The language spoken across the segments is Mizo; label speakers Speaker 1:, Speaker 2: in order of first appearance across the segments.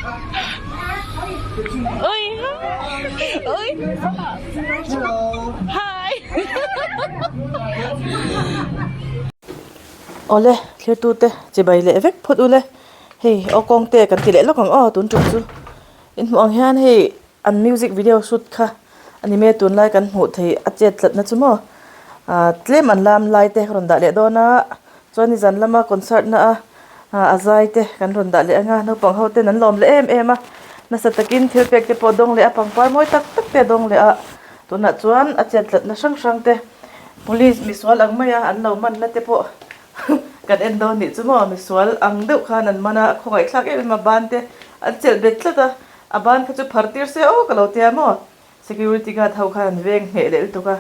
Speaker 1: Ui Ui Hi
Speaker 2: Awle thirtute chibai leh vek phawt ule hei aw kawng te kan ti leh lawk ang aw tun tum chu inhmuh ang hian hei an music video shoot kha a ni mai a tunlai kan hmuh theih a chet tlatna chu maw ah tlem an lam lai te ka rawn dah leh dawn a chuan nizan lama concert na a ah a zai te kan rawn dah leh ang a naupang ho ten an lawm leh em em a nasa takin thil pek te pawh a dawng leh a pangpar mawi tak tak te a dawng leh a tunah chuan a chet tlatna hrang hrang te police misual ang mai a an lo man na te pawh kan en dawn nih chu maw misual ang deuh khan an man a a khawngaih thlak em em a ban te an chelh bet tlat a. A ban kha chu phar tir se aw ka lo tia maw? Security guard ho khan an veng hneh leh lutuk a,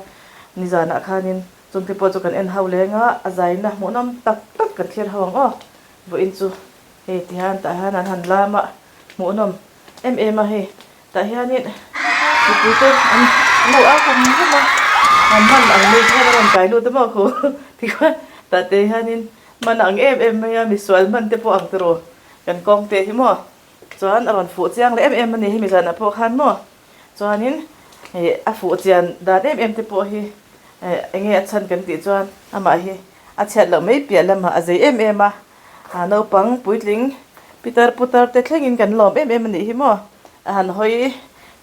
Speaker 2: nizanah khanin chungte pawh chu kan en ho leng a, a zaina hmuhnawm tak tak kan thlir ho ang aw. Vawiin chu hei tihian tah hian an han lam a, hmuhnawm em em a hei tah hianin mipuite an lo au hum hum a, an man ang mai khan a rawn kai lut a maw khu tikhuan tah te hianin man ang em em mai a, misual man te pawh ang tiraw kan kawng te hi maw. Chuan a rawn fuh chiang leh em em a ni hemi zanah pawh khan maw chuanin ih a fuh chian dan em em te pawh hi eh eng nge a chhan kan tih chuan amah hi a chhiat loh mai piah lamah a zei em em a ah naupang puitling pitar putar te thlengin kan lawm em em a nih hi maw a han hawi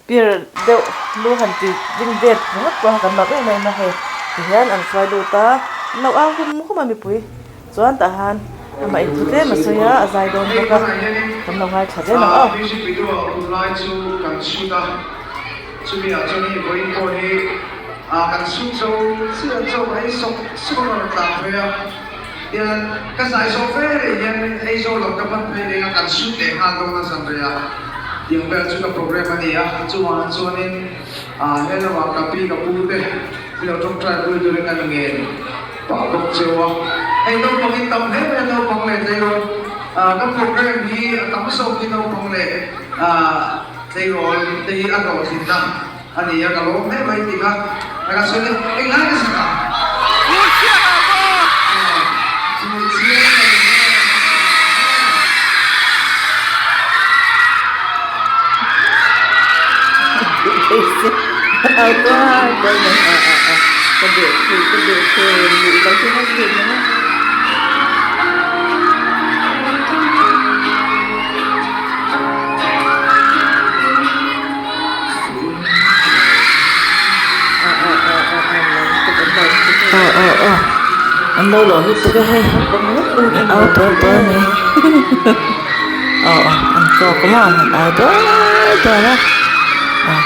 Speaker 2: pir deuh lu han ti ding det ringawt pawh a kan lawm em em a hei tihian an hruai lut a an lo au hum hum a mipui chuan tah han amah in thu tlem a sawi a a zai dawn bawk a kan lo ngaithla zel ang aw.
Speaker 3: Music video ah tunlai chu kan shoot a chumi ah chuan hei vawiin pawh hi ah kan shoot zo chiah chaw ka ei sawk sawk a rawn tlan phei a tian ka zai zawh ve leh hian ei zo lo ka pan phei leng a kan shoot leh nghal dawn a zan rei ah. Tiang vel chu ka program a ni a, chuvangah chuanin he lamah ka pi ka pu te hi lo tawngtai pui turin ka ni ngen pah bawk cheu a. Hei naupangin tam hle mai a, naupang leh tleirawl ka program hi a tam zawk hi naupang leh tleirawl te hi a hlawhtlinna a ni a, ka lawm hle mai tih kha ka sawi a ni. Englai ka sak ang?
Speaker 2: Aw aw aw an lo lawm lutuk a hei an au tuar tuar mai aw aw an kawk a maw an au tuar tuar a aw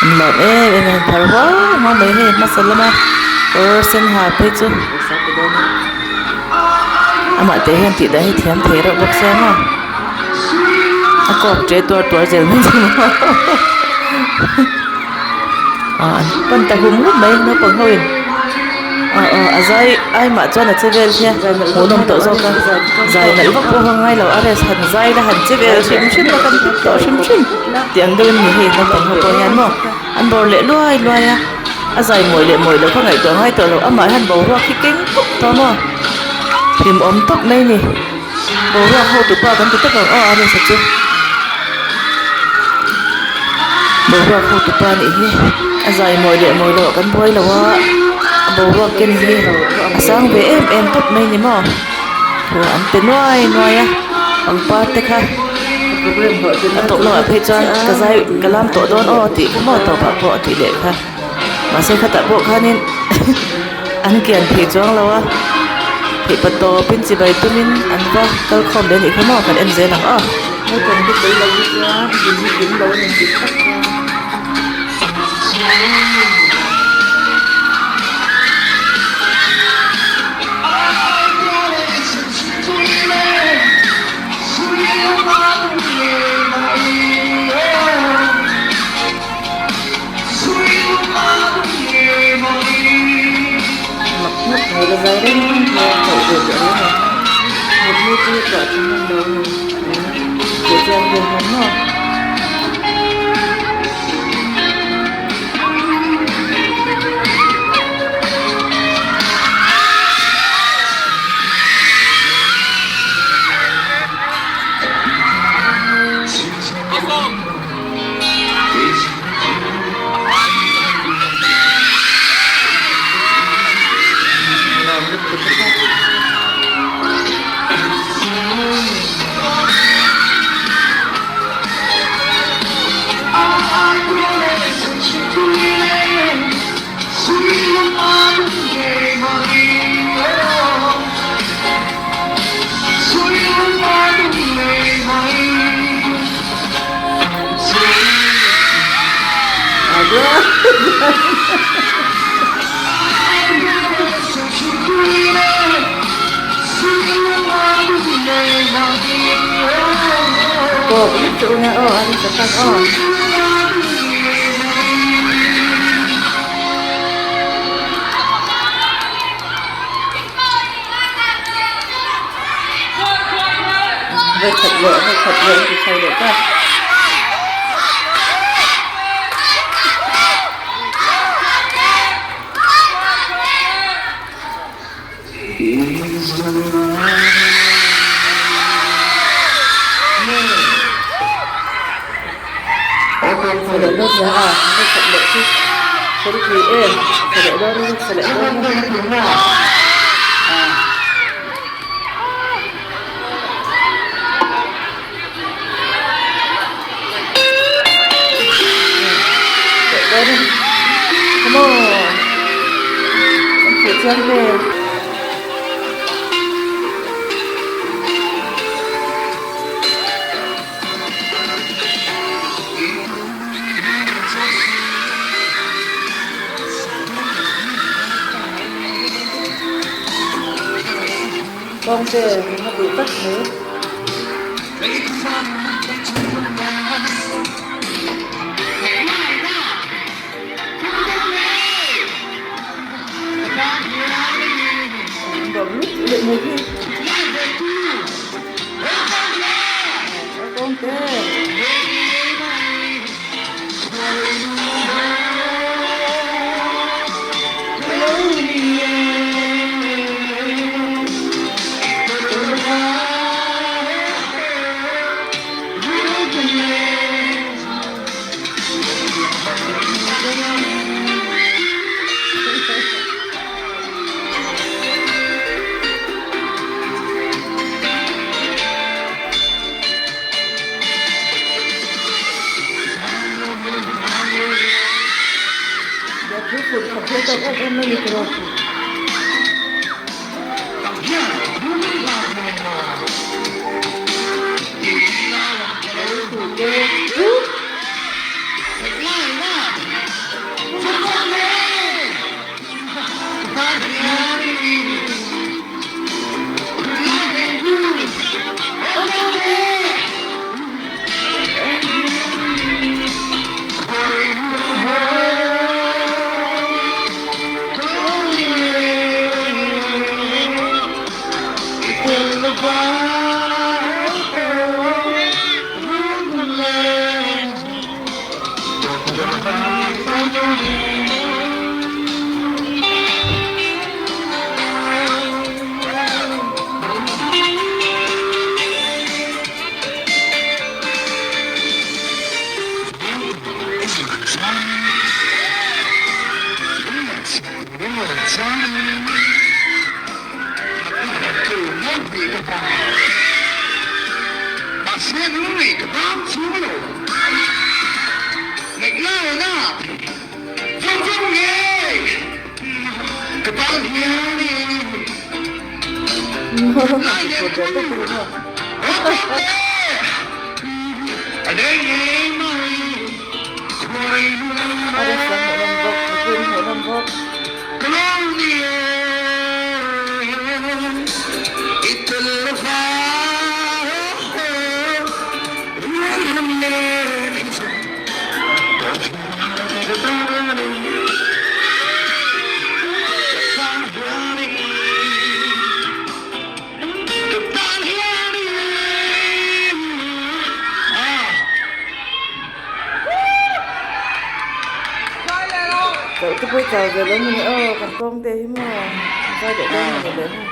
Speaker 2: an lawm em em a an phar huau huau mai hei hmasa lama kawr sen ha phei chu amah teh hian tih dan hi thiam thei reuh bawk sia maw. A kawk ṭe tuar tuar zel mai chu maw aw an pan ta hum hum mai naupang ho in aw aw a zai ai mah chuan a che vel hian hmuhnawm tawh zawk a zai nalh vak pawh a ngai lo a rest han zai la han che vel hrim hrim a kan tih tawh hrim hrim tih ang deuhin ni hei naupang ho pawh hian maw an bawr leh luai luai a a zai mawi leh mawi loh kha ngaihtuah ngai tawh lo amah hian boruak hi keng tawp tawh maw hlimawm tawp mai a ni. Boruak ho tupa kan ti tak ang aw a resa chu boruak ho tupa nih hi a zai mawi leh mawi loh kan buai lo a a boruak ken hi a sang ve em em tawp mai ni maw thu an pe nuai nuai a pangpar te kha a tawp lamah phei chuan ka zai ka lam tawh dawn aw tih kha maw tawpah pawh a tih leh kha mahse khatah pawh khanin. An kian theih chuang lo a, theih pa tawpin chibai tumin an va kal khawm leh anih kha maw kan en zel ang aw. Mak ngawt mai la zai reng mai a chauh ve teh reng ang mutmu chu tuah thing an lo ni tih chiang ve hman maw. Tawk vek che u nia aw a rin tak aw. Vawikhat leh vawikhat leh an ti chho leh ta. Chho leh dawn nia a, vawikhat leh chu chho thei em, chho leh dawn in chho leh dawn a. Come on. An fuh chiang ve. Kawngte min la duh tak mai. Kawngte. Chauh te pawh chau ve lo mawni aw kan tawng te hi maw an zai leh dawn mawni le maw.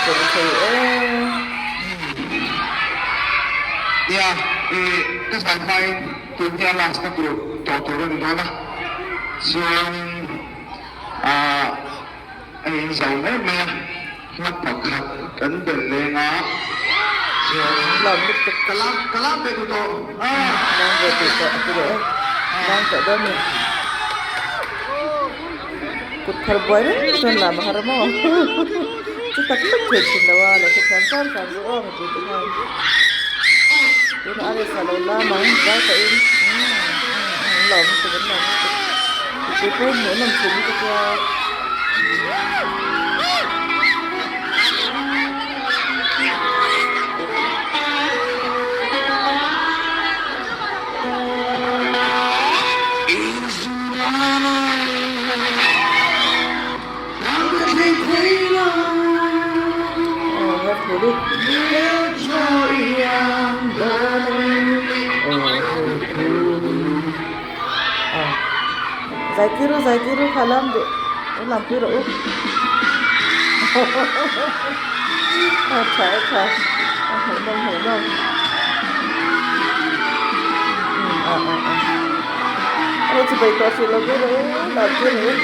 Speaker 2: Chauh thei e. Lam lutuk.
Speaker 3: Ka lam ka lam ve duh tawh.
Speaker 2: Lam ve duh tawh a ti leh e. Lam tawh dawn ni. Kut phar buai reng chuan lam a har maw? Chu tak tak thei thin lo a, lo hrethiam hram hram ru aw mipui te khan. Tunah a resa lo lam ang zai pahin umm an lawm lutuk an lawm lutuk. Mipui pawhin hmuhnawm thin hi ka tia. Zai tiru zai tiru kha lam duh u lam pui rawh u a tha a tha a hmuhnawm hmuhnawm a a a a lo chibei tawh hrih lo pui rawh u lam pui rawh u.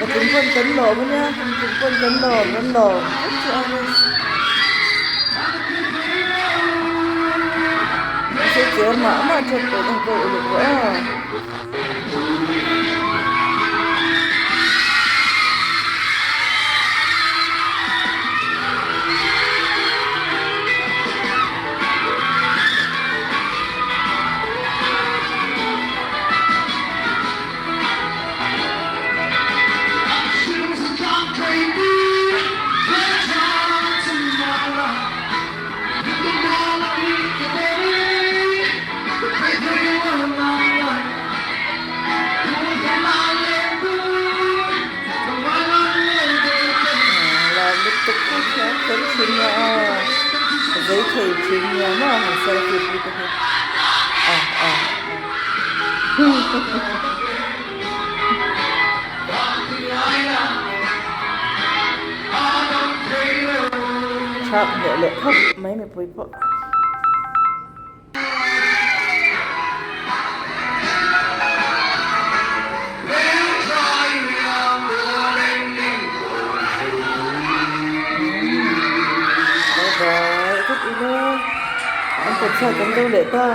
Speaker 2: Patling pawn kan lawm ania patling pawn kan lawm kan lawm vek chu a ni mahse cher mah mah tep tawh ang pawh uluk rawh aw. Lam lutuk pawh khian fel thin nia a zei thei thin nia maw han selfie pui te hi a a Thak leh leh khawp mai mipui pawh. Bye bye vek ila an kawtchhuak kan do leh ta.